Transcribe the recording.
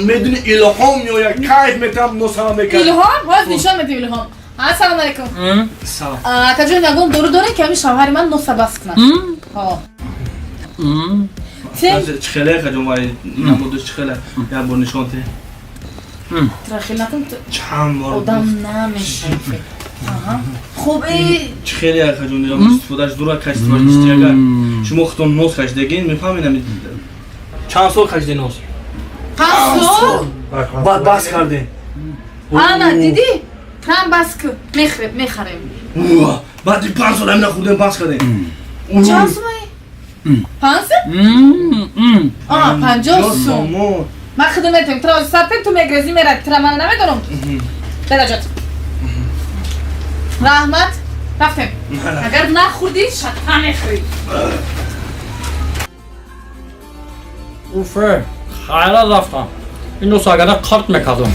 Медуни, илҳом меояд, кайф метам, носама мекард. Илҳом? Ҳоз нишон медиҳ илҳом. Ассалому алайкум. Салом. Акаҷон, ягон дору дорем, ки ҳамин шавҳари ман носа бас кунад? Ҳо. Тем. Чӣ хеле, акаҷон, вай намудаш чӣ хеле? Як бор нишон те. Трахил накун. Чанд бор. Одам намешавад. Хуб. Чӣ хеле, акаҷон, истифодаш дура, качествоаш чисти. Агар шумо худтон нос кашидагин, мефаҳмед. Чанд сол кашиде нос? 5 сол. Баъд бас кардем. Ана, дидӣ? Трам бас ку, мехӯрем, мехарем. Баъди 5 сол ҳамина хӯрдем, бас кардем. Чанд сумаи? 500? 50 сум. Ман худам метавонем тра сартем, ту мегрези, меради. Тра мана намедонам. Дараҷот, раҳмат, рафтем. Агар нахӯрдӣ, шатта мехӯрӣ. Уфе, хайра, рафтам. Ин нос агара қарт мекардам.